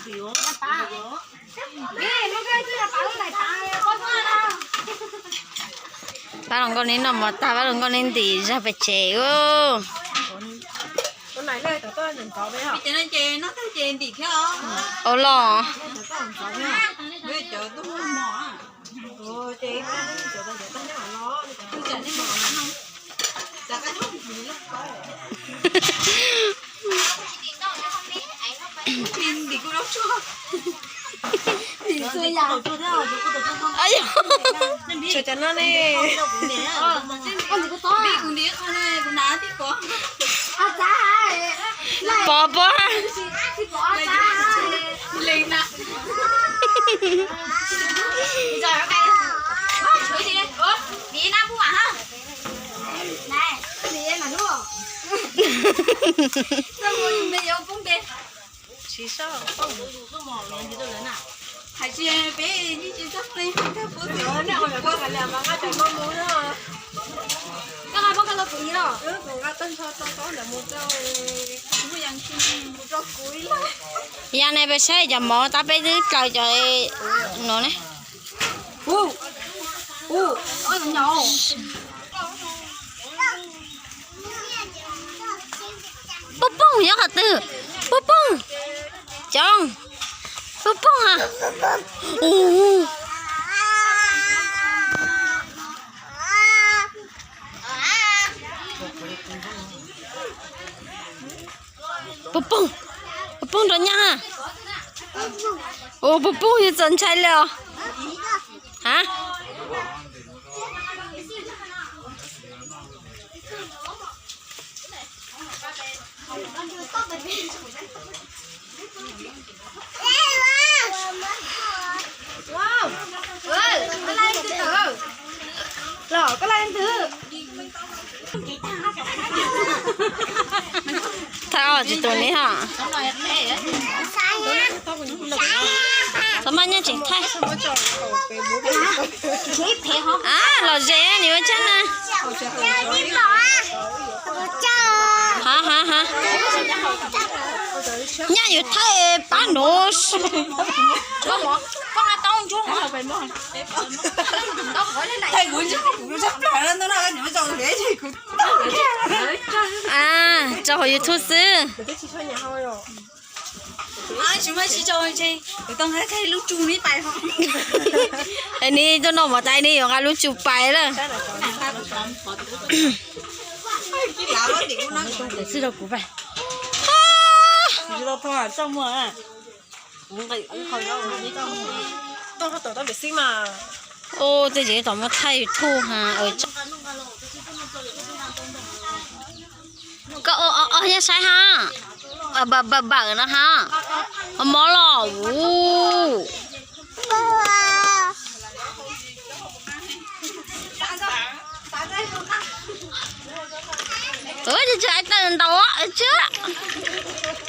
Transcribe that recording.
Pab hluas nkauj neb noj mov tag, pab hluas nkauj neb ntim zog pem tsev. Ua los. Pov pov. Yog ne peb saib cov mov tab peb twb tsaws cov no ne. Pub pooj nyob qhov twg? Pub pooj. Coob. Pub pooj a. Pub pooj, pub pooj rau nyab. Ua pub pooj yus txaus ntshai li os. Ha. Thaij ob tsis tus ne ho. Txhob maj nyob tseem thaij. A, los ze nws ua tshab na. Ha ha ha. Nyaj yuav thaij pab nuv. A, tso hauv YouTube xwb. Nws tuaj noj mov tas nws yuav nqa lub tsu pais lawm. Ua tej zev tom muab thaij YouTube ha. Koj ua os nyob saib ha. Bawm bawm no ha. Mov los ua. Ua tsis tsis hais tawm ntaus tsis.